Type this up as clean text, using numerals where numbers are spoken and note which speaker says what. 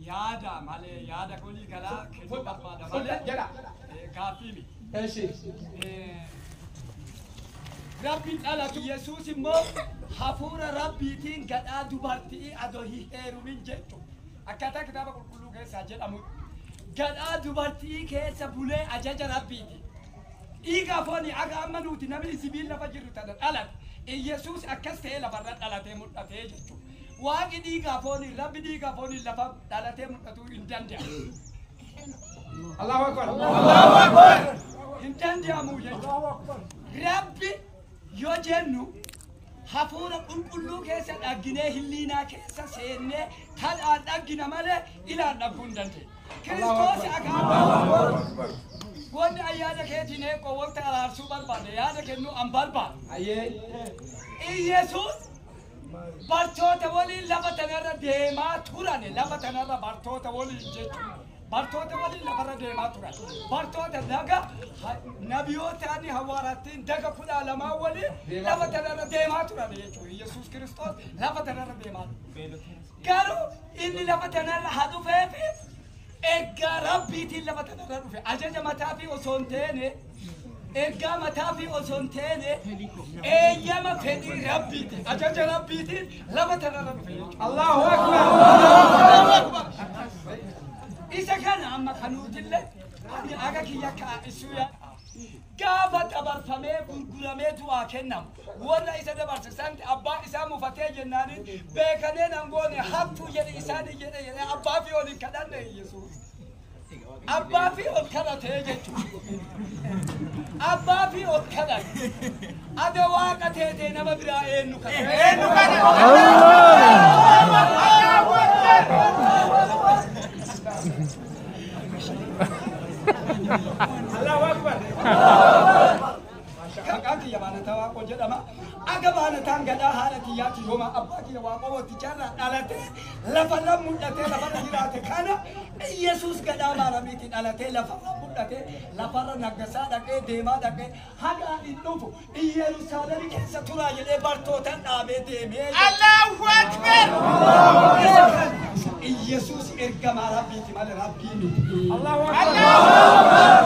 Speaker 1: Yaada malee yaada kolii galaa kennuu barbaada malee
Speaker 2: Jedha.
Speaker 1: Gaaffii miti.
Speaker 2: Eshi.
Speaker 1: Rabbi dhalatu Yesuus immoo hafuura Rabbiitiin gadhaa dubartii adoo hin heerumin jechuudha. Akkaataa kitaaba qulqulluu keessaa jedhamu gadhaa dubartii keessa bulee ajaja Rabbiiti. Dhiiga foonii aga amma nuti namni sibiil lafa jirru tana dhalate. Yesuus akkas ta'ee lafarra dhalatee mul'atee jechuudha. Waaqni dhiiga foonii Rabbi dhiiga foonii lafa dhalatee mul'atuu hin danda'amu.
Speaker 2: Allahu Akbar.
Speaker 1: Hin danda'amu jechuudha. Rabbi yoo jennu hafuura qulqulluu keessa dhagginee hilliinaa keessa seennee kadhaan dhaggina malee ilaan dhagguu hin dandeenye. Kiristoos akaakuu wanni ayyaana keetiin eeqoo wanta araarsuu barbaade yaada kennuu an barbaade.
Speaker 2: Ayyee.
Speaker 1: Iyesuus bartoota waliin lafa tanarra deemaa turan, lafa tanarra bartoota waliin jechuudha. Bartoota waliin lafarra deemaa turan. Bartoota daga nabiyootaan hawaarattiin daga 12 waliin lafa tanarra deemaa turan jechuudha. Iyesuus Kiristoos lafa tanarra deemaa ture. Garuu inni lafa tanarra haa dhufeefi ergaa Rabbiitiin lafa tanarra dhufe. Ajaja mataa fi osoo hin teene, ergaa mataa fi osoo hin teene, eeyyama fedhii Rabbiitiin, ajaja Rabbiitiin lafa tanarra dhufe jechuudha.
Speaker 2: Allahu Akbar.
Speaker 1: Isa kana amma kanuutillee ani aga kiyya kaa'isuu yaa gaafa dabarfamee gurguramee du'aa kennamu warra isa dabarse santi abbaa isaa mufatee jennaaniin beekanee nan goone hattuu jedhe isaanii jedhe jedhe abbaa fi ol hin kadhanne. Yesuus abbaa fi ol kadhatee jechuudha. Abbaa fi ol kadhate. Ade waaqa teetee nama biraa eenyu kadhate?
Speaker 2: Eenyu kadhate? Allahu Akbar.
Speaker 1: Maqaan kiyya Baanataa Waaqoo jedhama. Aga Baanataan gadaa haadha kiyyaati yooma abbaa kiyya Waaqoo Watticharraa dhalatee lafarra mul'atee lafarra jiraate kana Yesuus gadaa Maaramiitti dhalatee lafarra mul'atee lafarra naggasaa dhaqee deemaa dhaqee haga hin dhufu Yerusaalemi keessa turaa jedhee bartootaan dhaabee deemee.
Speaker 2: Allahu Akbar.
Speaker 1: Yesuus ergamaa Rabbiiti malee Rabbii miti.
Speaker 2: Allahu Akbar.